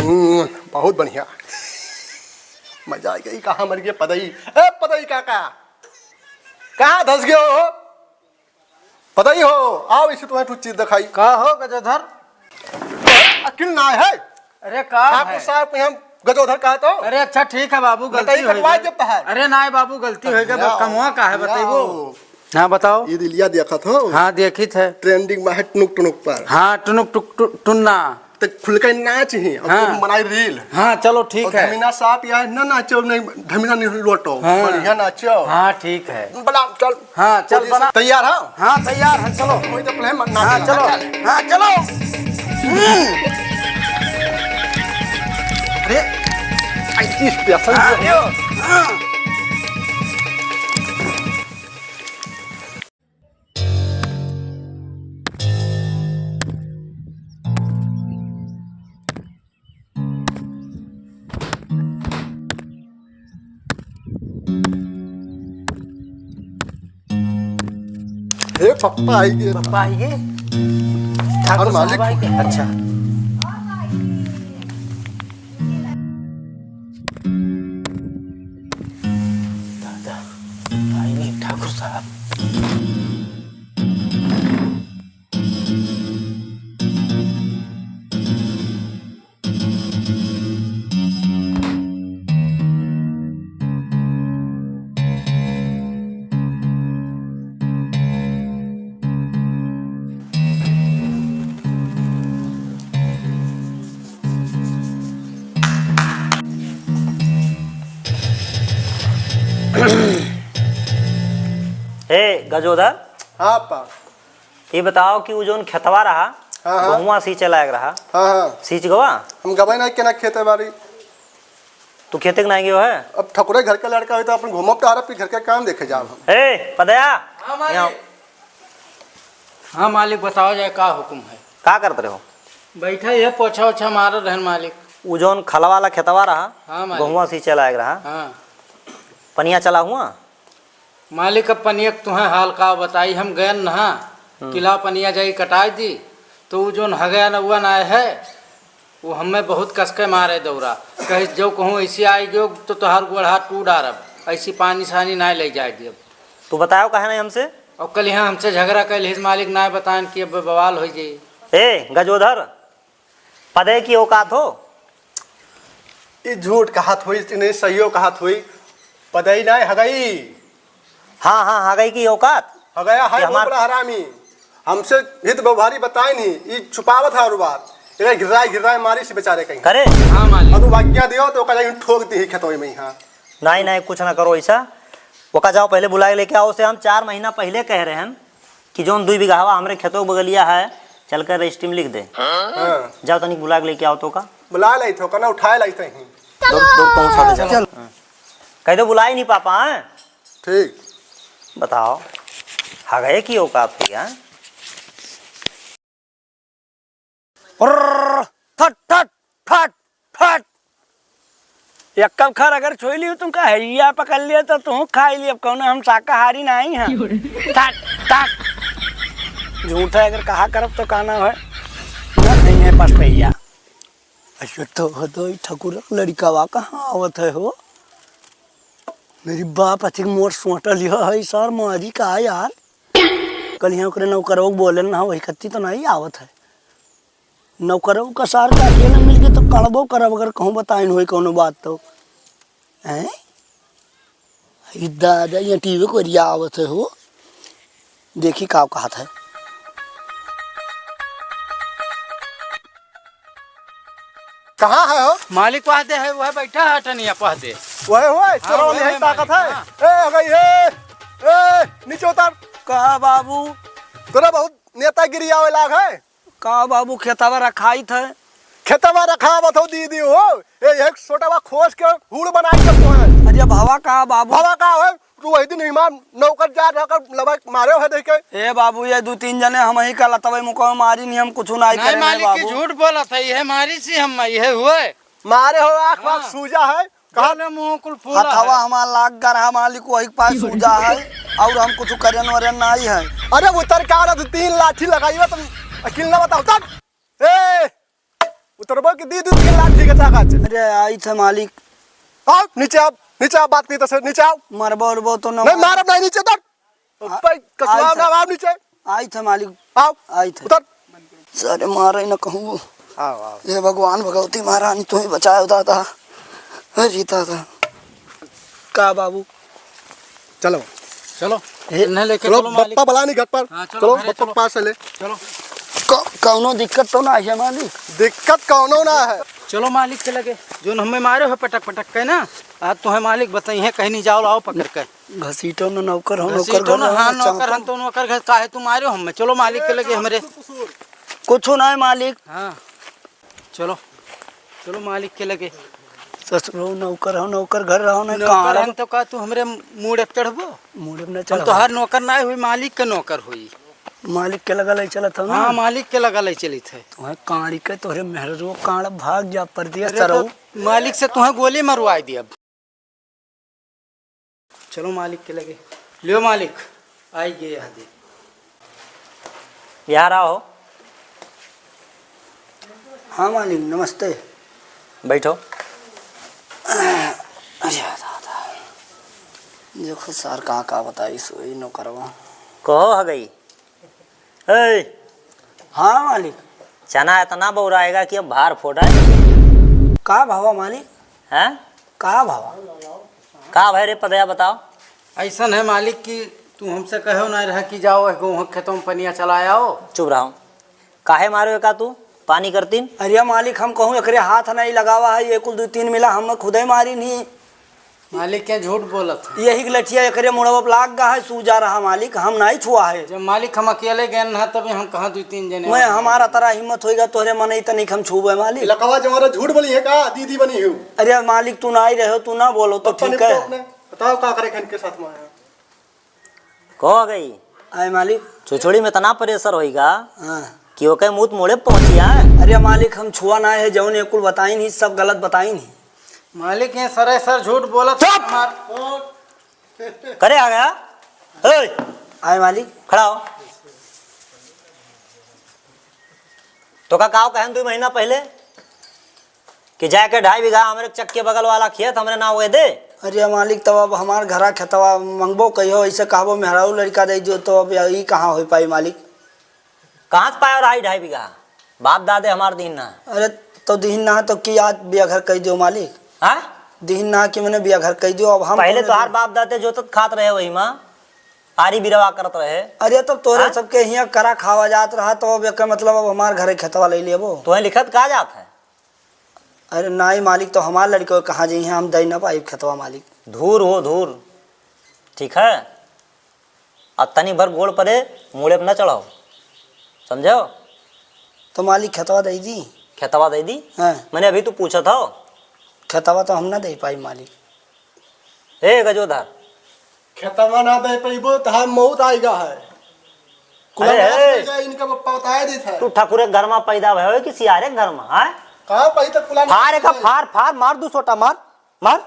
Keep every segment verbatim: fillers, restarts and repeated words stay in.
हम्म, बहुत बढ़िया। मजा आ गई। कहाँ मर गए पदई? ए पदई काका, कहाँ धस गए हो? पदई हो, आओ इसे तुम्हें कुछ चीज दिखाई। का हो गजोधर? अकिल ना है। अरे का ठाकुर है? साहब के हम गजोधर कहा तो। अरे अच्छा ठीक है बाबू, गलती बताइए, हो कटवा गई। जब तहार। अरे ना बाबू, गलती हो गई, अब कमवा का है बताइबो? हाँ बताओ। ये रिलिया देखत हो? हाँ देखित है। ट्रेंडिंग में है टुनुक टुनुक पर। हाँ टुनुक टुक टु-, टुन्ना। तो खुल के नाच ही, अब हाँ। तुम बनाई रील। हाँ चलो ठीक और है। धमीना साहब यार ना नाचो, नहीं धमीना नहीं लोटो, हाँ। बढ़िया नाचो। हाँ ठीक है। बना चल। हाँ चल बना। तैयार हो? हाँ तैयार है, चलो। कोई तो प्ले मत नाच हाँ ना, चलो। चल। हाँ चलो। हम्म। अरे, ऐसी special हाँ, video। यो। हाँ। हे पप्पा आई गे। पप्पा आई गे? ठाकुर साहब आई गे? अच्छा। दादा, आई गे ठाकुर साहब। ए, गजोधर। हाँ, पा। ये बताओ कि वो जौन खेतवा रहा, हाँ, हाँ। गहुआ सींचे लायक रहा, हाँ, हाँ। सींच गवा? हम गवाई ना केना खेते बारी। तू खेते के ना गयो है? अब ठकुरे घर के लड़का होई तो अपन घूमब टहरब कि घर के काम देखे जाब हम। ए, पदया, हाँ, मालिक। यहाँ। हाँ, मालिक, बताओ जाए, का हुकुम है? का करत रहे हो? बैठा ये पोछा ओछा मारत रहन, मालिक। उ जौन खलवा वाला खेतवा रहा, हाँ, मालिक। गहुआ सींचे लायक रहा। हाँ। पनिया चला हुआ? मालिक, अब पनिया के तुहें हाल का बताई, हम गयन नहा, हम्म। किला पनिया जाई कटाई दी, तो उ जौन हगया नौआ ना है, उ हमें बहुत कसके मारे दौरा। कहिस, "जो कहूँ ऐसी आई गयो, तो तोहार गोड़ हाथ टूट डारब, ऐसी पानी सानी ना ले जाए दियब।" तू बतायो काहे नहीं हमसे? और कल यहाँ हमसे झगड़ा कैल हिस, मालिक ना बताएन कि अब बवाल हो जाई। ए, गजोधर, पदे की औकात हो? ई झूठ कहत होई, ई नहीं सहियो कहत होई। पदई नाय, हगई। हाँ, हाँ, हगई की औकात। हगया है ये हमार बहुत बड़ा हरामी। हमसे हित व्यवहारी बताए नहीं, ई छुपावत है और बात। ये घिर्राए, घिर्राए मारी से बेचारे कहीं। करे? हाँ, मालिक। अब आज्ञा दियो तो ओका जाके ठोक दी खेतों में यहाँ। नहीं, नहीं, कुछ ना करो ऐसा। ओका जाओ पहले बुलाए लेके आओ, से हम चार महीना पहले कह रहे हैं। कि जौन दुई बिगहवा हमरे खेतों के बगलिया है, चल कर रजिस्ट्री में लिख दे। हाँ। जाओ तनिक बुला के लेके आओ तो का। बुला लाई थो, कना उठाए लाई तहीं। दौड़, दौड़ पहुंचा दे, चल। चल। हाँ। कह दो बुलाई नहीं पापा, हैं? ठीक। बताओ, हगए की औकात है, हैं? उर्र, थट, थट, फट, फट। यक्कब खर अगर छोई लियो तुमका हैया पकड़ लिया तो तुम खाई लियो, अब कौनो हम शाकाहारी नहीं हैं। क्यों रे? थट, थट। झूठ है अगर कहा करब तो कहना है। ना नहीं है पास पहिया। अच्छा तो हो तो ई ठकुरा लड़िकावा कहाँ आवत है हो? मेरी बाप अथिक मोर सोटा लिया है सर मारी का यार। कल यहाँ ओकरे नौकरवा के बोले ना, वही कत्ती तो नहीं आवत है। नौकरवा का सार का अकेले मिल के तो कड़बो करब, अगर कहूँ बताइन होई कौनो बात तो। हैं? ई दादा, ये टीवी को एरिया आवत है हो। देखी का कहत है। कहाँ है हो? मालिक वह दे है, वह बैठा है टनिया पह दे। वह हुआ है, हाँ, चोरवा वह नहीं है, ताकत मालिक, है। हाँ। ए, हो गई है। ए, नीचे उतर। का बाबू? तोरा बहुत नेतागिरी आवे लाग है। का बाबू, खेतवा रखाइत है? खेतवा रखावत हो दीदी हो। ए, एक छोटा बा खोस के हूड़ बनाई के तो है। अरे भवा का बाबू? भवा का है? तू वही दिन ईमान नौकर जा रहा कर लबा मारे है देख के। ए बाबू, ये दू तीन जने हम ही का लतवे मुकवे मारी नहीं, हम कुछ नहीं नहीं करे मालिक, बाबू। झूठ बोलत है, ये मारी सी हम, ये हुए। मारे हो, आँख वाँख हाँ। सूजा है। कहाँ? बोले मुँह कुल फूला हथवा है। हमार लाग गरहा मालिक, वही के पास सूजा है, और हम कुछ करेन वरेन नहीं है। अरे उतर का रहा, दू तीन लाठी लगाई हो तुम, अकिल ना बताओ तब। ए, उतरबो कि दी, दी, तीन लाठी के चाका से। अरे, आई थे मालिक। आओ, नीचे आओ, नीचे आओ, बात कही तो से, नीचे आओ। मरबो उरबो तो ना नहीं, मार। मारब नहीं, नीचे उतर। आ-, भाई, कसुआ आई ना, थे। आओ नीचे। आई थे मालिक। आओ, आई थे। उतर। सारे मारे न कहूँ। आओ, आओ। हे भगवान, भगवती महारानी, तू ही बचाओ दादा। अरे दादा। का बाबू? चलो। चलो। हे, इन्हें लेके चलो, चलो मालिक। बप्पा बलानी घर पर। हाँ, चलो चलो, घरे बप्पा चलो। पास से ले। चलो। क-, कौनो दिक्कत तो ना है मालिक? दिक्कत कौनो ना है। चलो मालिक के लगे, जोन हमें मारे हो पटक पटक के ना, आज तुम्हें मालिक बताई है, कहीं नहीं जाओ, लाओ पकड़ के। घसीटो न नौकर हो, नौकर घसीटो घर न, रहो हाँ, न नौकर चापो। हन तो नौकर घर, काहे तू मारे हो हमें? चलो मालिक के लगे हमरे। कुछ ना है मालिक। हाँ। चलो, चलो मालिक के लगे। ससुरो नौकर हो, नौकर घर रहो, नहीं नौकर कांड़। हम तो का तू हमरे मूड़े पे चढ़बो? मूड़े पे न हम चढ़बो। तोहार नौकर ना हुई, मालिक के नौकर हुई। मालिक के लगा ले चलत हो ना? हाँ, मालिक के लगा ले चलित है। तुम्हें कांड़ी के तोहरे मेहररुओ कांड़ भाग जा परदेस अरे सरऊ। तो मालिक से तुम्हें गोली मरवाई दी अब। चलो मालिक के लगे। लियो मालिक, आई गए यहाँ दे। यहाँ रहो। हाँ मालिक, नमस्ते। बैठो। अरे दादा, देखो सार का का बताई सोई नौकरवा। कहो हगई। ए! हाँ मालिक। चना इतना बौराएगा कि अब भार फोड़ आए। का भावा मालिक? हैं? का भावा? का भाई रे पदया बताओ। ऐसन है मालिक कि तू हमसे कहो ना रहा कि जाओ एक गेहूं खेतों में पनिया चला आओ। चुप रहो। काहे मारो एका तू? पानी करतीन? अरे मालिक, हम कहूँ एकरे हाथ नहीं लगावा है, ये कुल दू तीन मिला हम खुदे मारी नहीं। मालिक के झूठ बोलत है। यही के लठिया एकरे मुड़वा पे लाग गा है, सू जा रहा मालिक, हम नहीं छुआ है। जब मालिक हम अकेले गए ना, तभी हम कहाँ दू तीन जने मैं और हमारा तरह हिम्मत होइगा, तोहरे मन ही तनिक हम छुबे मालिक। लकवा जो हमारा झूठ बोली है का, दीदी बनी हूँ। अरे मालिक, तू ना ही रहो, तू ना बोलो तो पप्पा ठीक निपटो है। अपने, बताओ का करे इनके साथ में आया। कहो गई। आए मालिक। छुछुड़ी में इतना प्रेशर होइगा हाँ। कि ओके मुंह मुड़े पहुंचिया। अरे मालिक, हम छुआ ना है, जौन ये कुल बताइन ही, सब गलत बताइन ही। मालिक, ये सरे सर झूठ बोलत चुप! हमार करे आ गया। ए! आए मालिक। खड़ा हो। तो का काव कहन दो महीना पहले कि जाके ढाई बीघा हमरे चक्के बगल वाला खेत हमरे नाव के दे। अरे मालिक, तब अब हमार घरा खेतवा मंगबो कहियो, ऐसे कहबो मेहरारू लड़का दे दियो, तो अब ई कहाँ हो पाई मालिक? कहाँ से पायो रहा ई ढाई बीघा? बाप दादे हमार दीन ना। अरे तो दीन ना तो की आज बिया घर कह दियो मालिक। हाँ? दीन ना कि मैंने बिया घर कह दियो। अब हम पहले कौन तोहार बाप दादे जोतत खात रहे वही माँ, आरी बिरवा करत रहे। अरे तो तोरे हाँ? सबके हियाँ करा खावा जात रहा, तो अब एकर मतलब अब हमार घरे खेतवा ले लेबो। तोहे लिखत का जात है? अरे नाई मालिक, तो हमार लड़के कहाँ जइहें, हम दे ना पाइब खेतवा मालिक। धूर हो धूर, ठीक है, अब तनी भर गोड़ परे, मूड़े पे ना चढ़ाओ, समझो? तो मालिक खेतवा दे दी। खेतवा दे दी? हाँ। मैंने अभी तू पूछत हो। खेतवा तो हम ना दे पाई मालिक। ए गजोधर, खेतवा ना दे पइबो, तहार मौत आइगा है। कुल अरे, नाश ए! हो जाए, इनका बप्पा बताए देत है। तू ठाकुरे के घर में पैदा भय हो कि सियारे के घर में, हाँ? कहाँ पही तक कुला फार नाश एका, हो जाए? फार, फार, मार दू सोटा, मार, मार।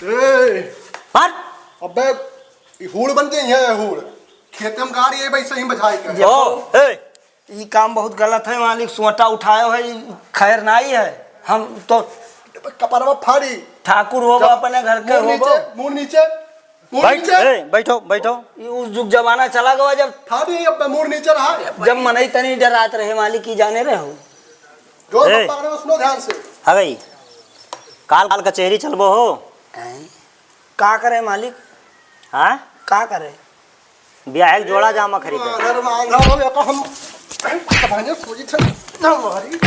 ए! मार। अबे, ई हूड़ बन के यहाँ है, हूड़। खेते में गाड़ी है, भाई, सही बजाए के। ओ, ए! ई काम बहुत गलत है मालिक, सोटा उठायो है, ई खैर नाई है। हम तो कपरवा फाड़ी। ठाकुर होबो, जब अपने घर के मुड़ होबो। नीचे, मुड़ नीचे, मुड़ बैठ, नीचे। ए, बैठो, बैठो। ई उस जुग जमाना चला गवा जब फाड़ी अब मुड़ नीचे रहा। जब मनई तनी डरात रहे मालिक, ई जाने रहो। जो ए। पकड़े सुनो ध्यान से। हाँ गई। काल, काल कचहरी चलबो हो। हैं? का करे मालिक? हाँ? का करे? बियाहे के जोड़ा जामा खरीदे। माधर, माधर, अब एका हम, कमाने खोजी थे, ना मारी।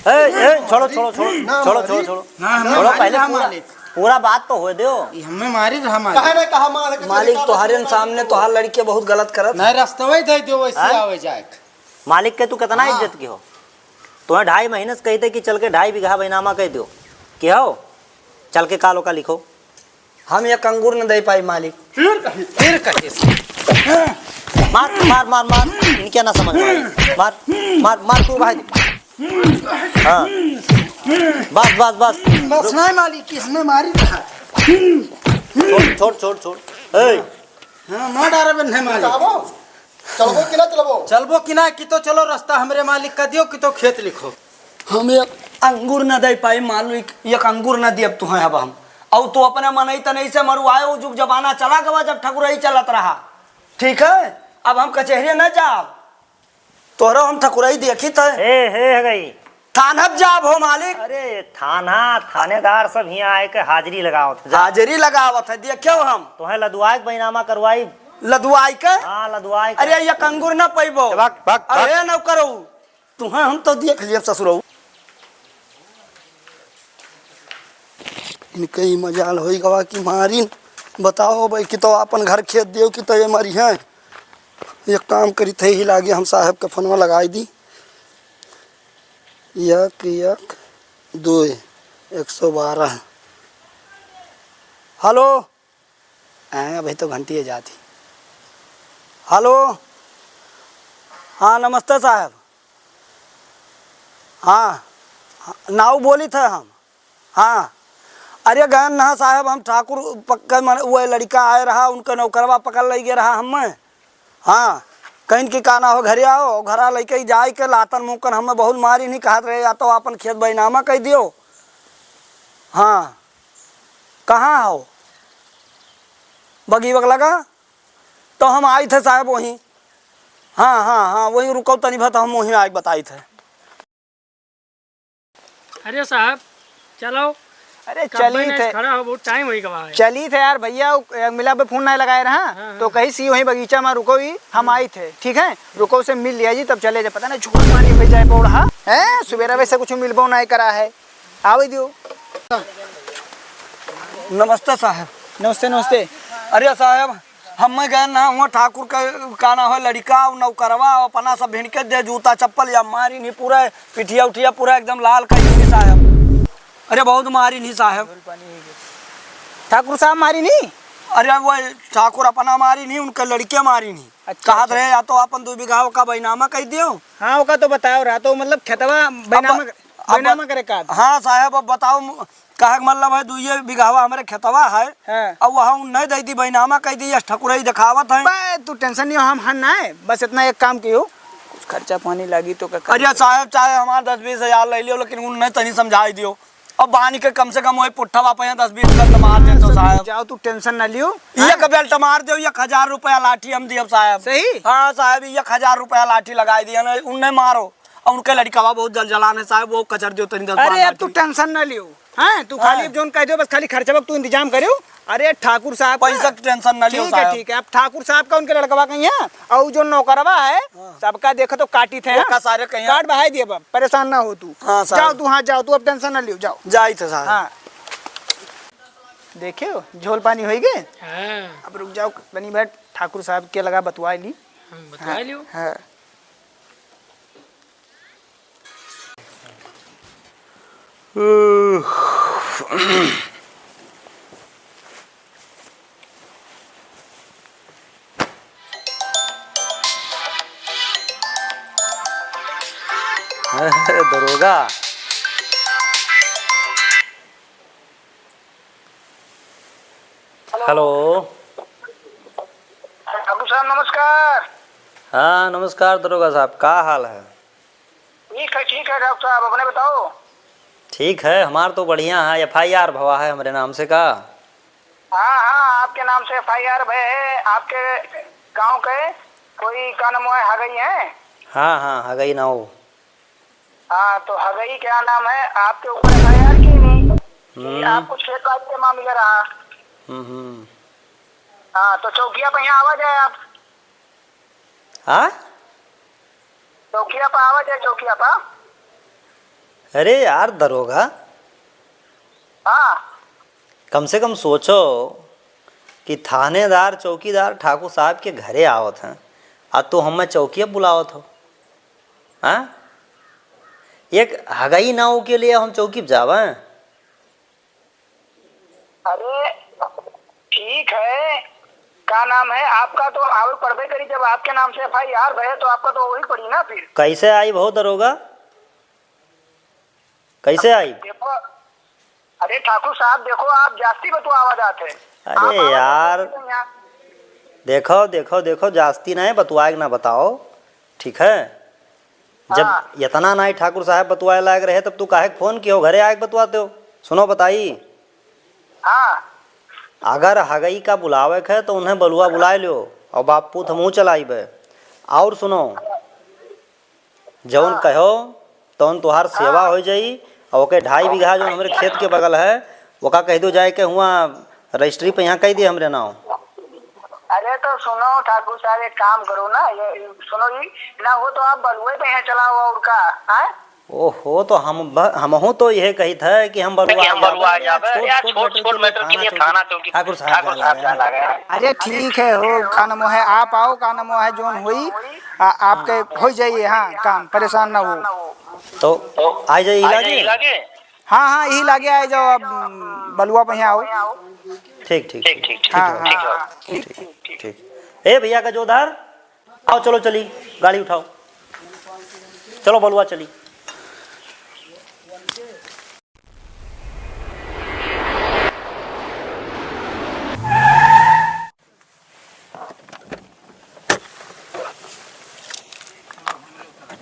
ए, ए, छोड़ो, छोड़ो, छोड़ो, ना छोड़ो, मारी। छोड़ो, छोड़ो। ना, ना छोड़ो, मारी, पहले ना पूरा, मारी। पूरा बात तो होए दो। ई हमें मारी रहा मालिक। काहे ना कहा मार के मालिक, चले तोहरे जाओ। सामने तोहार लड़के बहुत गलत करत। नहीं, रस्तवे दे दो, वैसे हाँ? आवे जाए। मालिक के तू कितना हाँ। इज्जत की हो? तुम्हें ढाई महीने से कहते कि चल के ढाई बीघा बैनामा कह दो। कि हो? चल के कालो का लिखो। हम एक अंगूर न दे पाई मालिक। फिर कही, फिर कही। मार, मार, मार, मार। इनके ना समझ में आए। मार, मार, मार तू भाई। हाँ। बस, बस, बस। बस नहीं मालिक, इसमें मारी था। छोड़, छोड़, छोड़, छोड़। ए। हाँ, मार डारे बन्ने मालिक। चलबो? चलबो कि ना चलबो? चलबो कि ना कि तो चलो रास्ता हमरे मालिक का दियो कि तो खेत लिखो। हम एक अंगूर न दे पाई मालिक, एक अंगूर न दियब तुहैं अब हम। अउ तू अपने मनई तनई से मरुआए, उ जुग जमाना चला गवा जब ठकुरई चलत रहा। ठीक है, अब हम कचेहरी न जाब, तोहरो हम ठकुरई देखी थे। हे, हे, हगई। थानब जाब हो मालिक। अरे, थाना, थानेदार सब हियाँ आए के हाजिरी लगावत है। जा। हाजिरी लगावत है, देखियो हम। तोहे लदुआई के बैनामा करवाई। लदुआई के? हाँ, लदुआई के। अरे, एक अंगूर ना पैबो। भाग, भाग, भाग। अरे, नौकरऊ, तुहें हम तो देख लियब ससुरऊ। इनके ही मजाल होई गवा कि मारिन। बताओ भाई कि तो आपन घर खेत दियो कि तो ये मरी हैं। एक काम करी थे ही लागे हम साहब के फोनवा लगाई दी। एक, एक, दो, एक सौ बारह। हेलो। आए, अभी तो घंटी जाती। हेलो। हाँ, नमस्ते साहब। हाँ, हाँ, नाऊ बोली थे हम। हाँ, अरे गयन ना साहब, हम ठाकुर पक्का मन, वो लड़का आए रहा, उनका नौकरवा पकड़ ले गए रहा हमें। हाँ, कहिन कि का ना हो, घरे आओ, घरा लइके जाए के लातन मुँह कर हमें बहुत मारिन ही, कहत रहे, "या तो आपन खेत बैनामा कइ दियो।" हाँ, कहाँ हो? बगी बगलगा? तो हम आइत है साहब वहीं। हाँ, हाँ, हाँ, वहीं रुको तनी भर, तो हम वहीं आइके बताइत है। अरे साहब, चलो। अरे कब चली बने थे। खड़ा हो, बहुत टाइम होई गवा है। चली थे यार भैया, उ, ए, मिला पे फोन नहीं लगाए रहा, हाँ, तो हाँ। कही सी वहीं बगीचा में रुको ही, हम आई थे, ठीक है? रुको से मिल लिया जी, तब चले जाए, पता नहीं झोल पानी हो जाए पौड़ा, हैं? सुबेरा वैसे कुछ मिलबो नहीं करा है, आवे दियो। नमस्ते साहब। नमस्ते, नमस्ते। अरे साहब, हमें गए ना, हुआ ठाकुर का, का ना हो, लड़का, नौकरवा, अपना सब भिड़के दे, जूता चप्पल या मारी नहीं, पूरा पिठिया उठिया पूरा एकदम लाल कर दी साहब। अरे बहुत मारी नहीं साहब। ठाकुर साहब मारी नहीं? अरे वो ठाकुर अपना मारी नहीं, उनके लड़के मारी नहीं। अच्छा, कहत अच्छा। रहे, "या तो अपन दो बीघा का बैनामा कह दियो।" हाँ, ओका तो बताओ रहा, तो मतलब खेतवा बैनामा, अब, अब, बैनामा करे का? हाँ साहब, अब बताओ, कहे के मतलब है, दुइये बिगहवा हमरे खेतवा है। हाँ। अब वहाँ उन्हें दे दी, बैनामा कह दी, यस ठकुरई दिखावत है। बे, तू टेंशन नहीं हो, हम हन ना है। बस इतना एक काम कियो, कुछ खर्चा पानी लागी तो का करे? अरे साहब, चाहे हमार दस बीस हजार ले लियो, लेकिन उन्हें तनी समझाई दियो। अब बानी के कम से कम वही पुट्ठा बापा यहाँ दस बीस बेल्ट मार देतो साहब। जाओ, तू टेंशन ना लियो। एक बेल्ट मार दियो, एक हजार रुपया लाठी हम दियब साहब। सही? हाँ साहब, एक हजार रुपया लाठी लगाई दिया ना, उन्हें मारो। और उनके लड़िकवा बहुत जलजलान है साहब, वो कचर दियो तनी दस अरे बारह यार, तू लाठी। टेंशन ना लियो। हैं, तू खाली हाँ। अब जोन कह दियो, बस खाली खर्चवा के तू इंतजाम करियो। अरे ठाकुर साहब का पैसा की टेंशन ना लियो ठीक है, साहब। ठीक है। अब ठाकुर साहब का उनके लड़कवा कहीं है, और जो नौकरवा है, हाँ। सबका देखो तो काटी थे वो हम। का सारे कहीं काट बहाई दिए बाप, परेशान ना हो तू। हाँ, साहब। जाओ तू, हाँ, जाओ तू, अब टेंशन ना लियो, जाओ। जाई थे साहब। हाँ। देखियो, झोल पानी होई गए। हाँ। अब रुक जाओ, तनी बैठ, ठाकुर साहब के लगा बतुआ ली। हम बतुआ हाँ, लियो। हाँ। दरोगा। हेलो। हेलो। ठाकुर साहब, नमस्कार। हाँ, नमस्कार दरोगा साहब, का हाल है? ठीक है, ठीक है डॉक्टर साहब, अपने बताओ। ठीक है, हमार तो बढ़िया है। एफ आई आर भवा है हमरे नाम से का? हाँ, हाँ, आपके नाम से एफ आई आर भय है। आपके गांव के कोई का नाम है, हगई है? हाँ, हाँ, हगई नाऊ। हाँ, तो हगई क्या नाम है, आपके ऊपर एफ आई आर की नहीं कि हम्म। आप कुछ खेत बाड़ी के मामले रहा। हम्म, हम्म। हाँ, तो चौकिया पे यहाँ आवा जाए आप। हाँ? चौकिया पे आवा जाए, चौकिया पे। अरे यार दरोगा, हाँ। कम से कम सोचो कि थानेदार चौकीदार ठाकुर साहब के घरे आवत हैं, आ तो हमें चौकिया बुलावत हो। हाँ? एक हगई नाऊ के लिए हम चौकी पे जावे? अरे, ठीक है, का नाम है आपका, तो आवे पड़बे करी, जब आपके नाम से एफ आई आर भये, तो आपका तो वही पड़ी ना फिर। कैसे आई भो दरोगा, कैसे आई? देखो, अरे ठाकुर साहब, देखो, आप जास्ती बतुआवा जात है। अरे आप आवा यार, जात है यहाँ। देखो, देखो, देखो, जास्ती ना है, बतुआ के ना बताओ, ठीक है? जब हाँ। इतना नाई ठाकुर साहब बतुआए लायक रहे, तब तू काहे के फोन कियो, घरे आए के बतुआते हो? सुनो बताई। हाँ। अगर हगई का बुलावे के है, तो उन्हें बलुआ बुलाए लियो, और बाप पूत हमहूँ चलाइबे। और सुनो, जौन हाँ। कहो, तौन तुहार सेवा हाँ। हो जाई, और ओके ढाई बीघा जौन हमरे खेत के बगल है, ओका कह दो जाए के हुआ रजिस्ट्री पे यहाँ कह दिए हमरे नाव। अरे तो सुनो ठाकुर साहब, एक काम करो ना, ये सुनो, ई ना हो तो आप बलुए पे यहाँ चलाओ, और का, हैं? ओहो, तो हम ब-, हमहू तो यह कही था कि हम बलुआ कि हम जाबे, बलुआ अरे यार, जाबे, छोट, यार, छोट छोट, मैटर छोट के लिए मैटर के लिए थाना चौकी, थाना चौकी, ठाकुर साहब ठाकुर जाए साहब लगे। जाए लगे। अरे ठीक है, हो, का नाम है, आप आओ, का नाम है, जौन होई, आ, आपके हाँ। हो जाइए, हाँ, काम, परेशान ना हो। तो आ जाइए आ इलाके? जाइए इलाके? हाँ, हाँ, यही लागे आए जाओ, अब बलुआ पे यहाँ आओ। ठीक, ठीक, ठीक, ठीक, ठीक, ठीक, हाँ, ठीक, हाँ। ठीक, ठीक। ए भैया का जोधार, आओ, चलो, चली, गाड़ी उठाओ, चलो, बलुआ चली।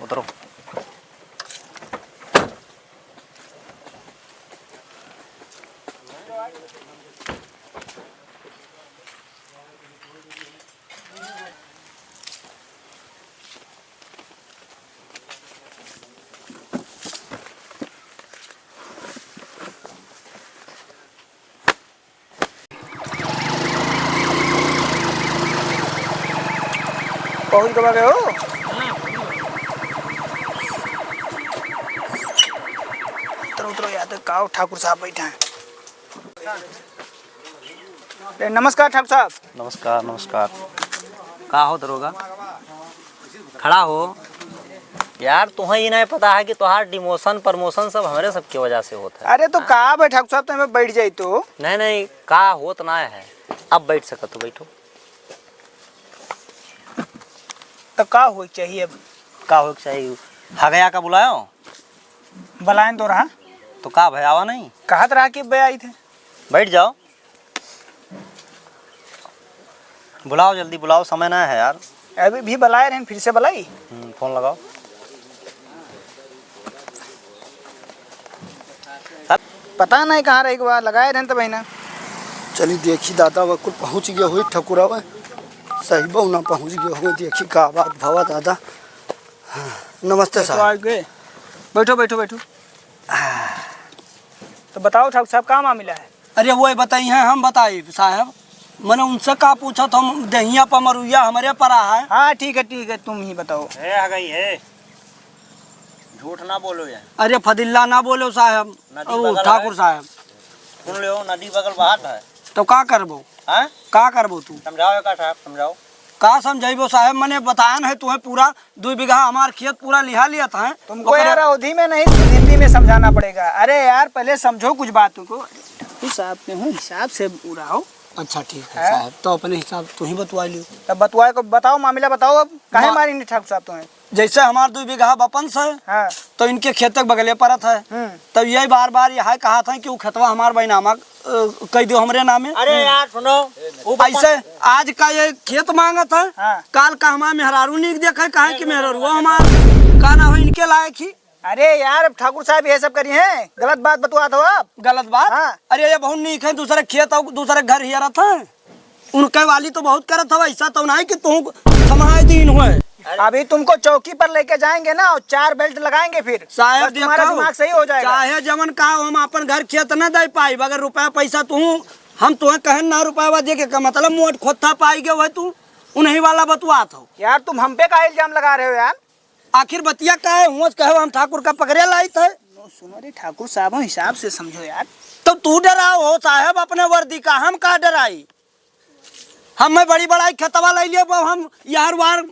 उतरो। पहुँच गवा गए हो? उतरो, उतरो, यहाँ तक आओ, ठाकुर साहब बैठा है। ए, नमस्कार ठाकुर साहब। नमस्कार, नमस्कार। का हो दरोगा? खड़ा हो। यार, तुहें ई नाहीं पता है कि तोहार demotion, promotion सब हमरे सबके वजह से होत है। अरे, तो हाँ? का बा ठाकुर साहब, तो हमें बैठ जाई तो। नहीं, नहीं, का होत ना है। अब बैठ सकत हो, बैठो। तो का होए के चाहिए अब? का होए के चाहिए? हगया का बुलायो? बुलाएन तो रहा। तो का भय, आवा नहीं? कहत रहा कि बे आई थे। बैठ जाओ। बुलाओ, जल्दी बुलाओ, समय ना है यार। अभी भी बुलाए रहे, फिर से बुलाई। हम्म, फोन लगाओ। पता नहीं कहाँ रही, एक बार लगाए रहे तो बहिना। चली देखी दादा, वह कुल पहुँच गया हुई ठकुरा, वह सही बहु ना पहुँच गया हुई। देखी का बात भवा दादा। हाँ, नमस्ते बैठो, साहब। आइए। बैठो, बैठो, बैठो। तो बताओ ठाकुर साहब, का मामला है? अरे वो बताई हैं, हम बताई साहब, मने उनसे का पूछत, हम देहिया पर मरुइया हमरे परा है। हाँ, ठीक है, ठीक है, तुम ही बताओ। ए, आ गई है, झूठ ना बोलो यार। अरे फदिल्ला ना बोलो साहब, नदी ओ, बगल ठाकुर है। साहब। सुन लो, नदी बगल बहात है। तो का करबो? हाँ? का करबो तू? समझाओ का साहब, समझाओ। का समझाइबो साहब, मने बतायन है तुम्हें पूरा दुई बीघा हमार खेत पूरा लिहा लिया था। तुमको ओकरे यार अवधी में नहीं, हिंदी में समझाना पड़ेगा। अरे यार, पहले समझो कुछ बात को। ठाकुर साहब के हो, हिसाब से पूरा हो। अच्छा, ठीक है हाँ? साहब, तो अपने हिसाब तू ही बतवा लियो। तब बतवाए को बताओ, मामला बताओ अब, काहे मा-, मारी नहीं ठाकुर साहब तुम्हें? जैसे हमार दुई बीघा बपन से, हाँ। तो इनके खेत तक बगले परत है। हम्म। तब यही बार बार यह कहा था कि वो खेतवा हमार बैनामा, अ, कह दियो हमरे नामे। अरे हम्म। यार सुनो, वो बपन ऐसे आज का ये खेत मांगत है, हाँ। काल का हमार मेहरारू नीक देखे, कहे कि मेहरारू हमार का ना हो इनके लायक ही। अरे यार, ठाकुर साहब ये सब करी हैं, गलत बात बतुआत हो आप। गलत बात? हाँ। अरे ये बहुत नीक है, दूसरे खेत और दूसरे घर हियरत है। उनके वाली तो बहुत करत हवा, ऐसा तो नहीं कि तू थमाए दीन होए। अभी तुमको चौकी पर लेके जाएंगे ना और चार बेल्ट लगाएंगे फिर। साहब बस तुम्हारा देखो, दिमाग सही हो जाएगा। चाहे जवन का हम अपन घर खेत ना दे पाई, अगर रुपया पैसा तू, हम तुम्हें कहन ना रुपया दे के का मतलब मोट खोथा पाई गए हुए तू, उन्हीं वाला बतुआत हो। यार तुम हम पे का इल्जाम लगा रहे हो यार? आखिर बतिया का है? हुआ कहो हम ठाकुर का पकड़े लाई थे। नो, सुनो रे ठाकुर साहब, हिसाब से समझो यार। तो तू डराओ हो साहब अपने वर्दी का, हम का डराई? हम मैं बड़ी बड़ाई खेतवा ले लिए, हम यार वार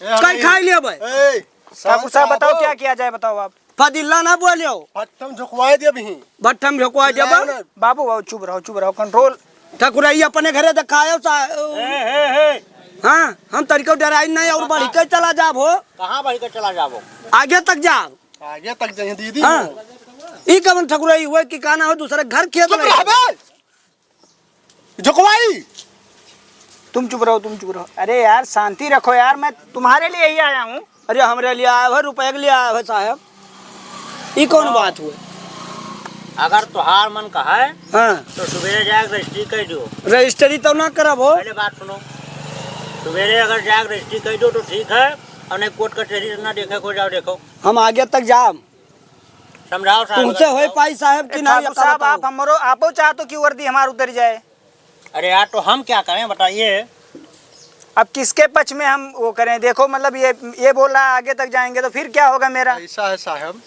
ए, कई हम खाई लिए भाई। ए, ठाकुर साहब बताओ, क्या किया जाए, बताओ आप। फदिल्ला ना बोलियो। भट्ठम झुकवाए दे अभी। भट्ठम झुकवाए दे बा। बाबू, बाबू, चुप रहो, चुप रहो, कंट्रोल। ठकुराई अपने घरे देखायो सा-, हाँ, हम तनिको डराई नहीं और बढ़ी के चला जाब हो। कहाँ बढ़ी के चला जाबो? आगे तक जाब। आगे तक जाइए दीदी। हाँ। ई कवन ठकुराई हुए कि का ना हो, दूसरे घर खेत चुप में। रह बे। झुकवाई। तुम चुप रहो, तुम चुप रहो। अरे यार, शांति रखो यार, मैं तुम्हारे लिए ही आया हूँ। अरे, हमरे लिए आए हो, रुपये के लिए आए हो साहब, ई कौन बात हुए? अगर तोहार मन कहे, हाँ। तो सुबेरे जाके रजिस्ट्री कर दो। रजिस्ट्री तो ना करब हो। पहले बात सुनो, सुबेरे अगर जाके रजिस्ट्री कर दो तो ठीक है, और नहीं कोर्ट कचहरी से ना देखे को जाओ, देखो। हम आगे तक जाम। समझाओ साहब, तुमसे होई पाई साहब कि ए, नहीं, ठाकुर साहब, आप हमरो, आपो चाहतो कि वर्दी हमार उतर जाए? अरे यार, तो हम क्या करें, बताइए? अब किसके पक्ष में हम वो करें? देखो, मतलब, ये, ये बोल रहा है, आगे तक जाएंगे, तो फिर क्या होगा मेरा? ऐसा है साहब,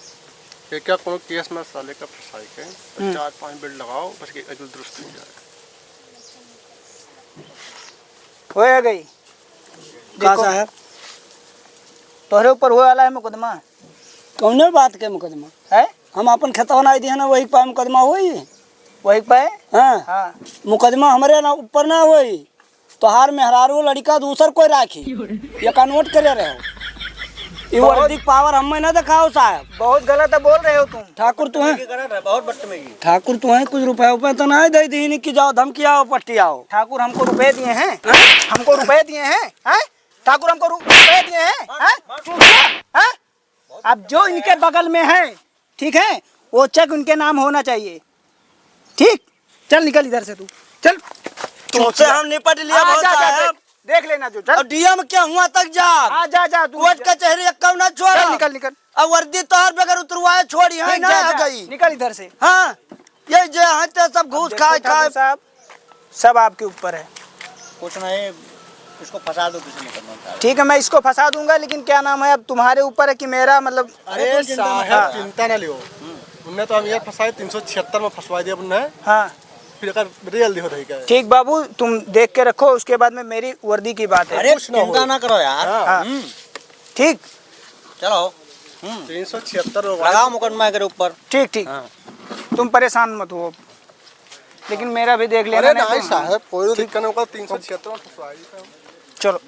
ये क्या कोनो केस में साले का फंसाई के, तो हम्म। चार पांच बेल्ट लगाओ, बस ये एकदम दुरुस्त हो जाए। होए गई। का देखो, साहब? तोहरे ऊपर होए वाला है मुकदमा। कौने बात के मुकदमा? है? हम अपन खेतवा नाई दिहन, वही पे मुकदमा होई? वही पे? हाँ। हाँ। मुकदमा हमरे ना ऊपर ना होई, तोहार मेहरारू लड़िका दूसर कोई राखी, ये का नोट करे रहे हो? ये बहुत वर्दी क पावर हमें ना दिखाओ साहब। बहुत गलत बोल रहे हो तुम। ठाकुर तू है, बहुत बदतमीजी। ठाकुर तू है, कुछ रुपया उपया तो ना दे दीनी कि जाओ धमकी आओ पट्टी आओ। ठाकुर हमको रुपए दिए हैं, हैं? हमको रुपए दिए हैं, हैं? ठाकुर हमको रु-, रुपए दिए हैं, हैं? हैं? अब जो इनके बगल में है, ठीक है, वो चेक उनके नाम होना चाहिए, ठीक? चल निकल इधर से तू, चल। तुमसे हम निपट लिया हाँ, बहुत जा, जा, साहब। देख, देख लेना जो, चल। अब डीएम के हुआ तक जा। हाँ, जा, जा, तू कोर्ट जा। कचहरी एक कम ना छोड़ा। चल, निकल, निकल। अब वर्दी तोहर बगैर उतरवाए छोड़ी है देख, ना, जा, आ जा, गई। निकल इधर से। हाँ, ये जे हैं ते सब घूस देखो खाए, ठाकुर खाए। साहब, सब आपके ऊपर है। कुछ नहीं, इसको फंसा दो किसी मुकदमा में। ठीक है, मैं इसको फंसा दूंगा, लेकिन क्या नाम है, अब तुम्हारे ऊपर है कि मेरा, मतलब अरे अरे तुम चिंता मत साहब, करो। चिंता ना लियो। उनने तो हम ये फंसाए, तीन सौ छिहत्तर में फंसवा दिया उनने। हाँ। फिर एकर रियल दिहो रही का। ठीक बाबू, तुम देख के रखो, उसके बाद में मेरी वर्दी की बात है। अरे कुछ ना चिंता होए। ना करो यार। हाँ। हाँ। हम्म। ठीक। चलो। हम्म। तीन सौ छिहत्तर हो गए। लगाओ मुकदमा के ऊपर। ठीक, ठीक। हाँ। तुम परेशान मत हो, लेकिन मेरा भी देख लेना, अरे नहीं नहीं तो साहब, कोई ठीक। दिक्कत नहीं होगा, तीन सौ छिहत्तर में फंसवाई। चलो।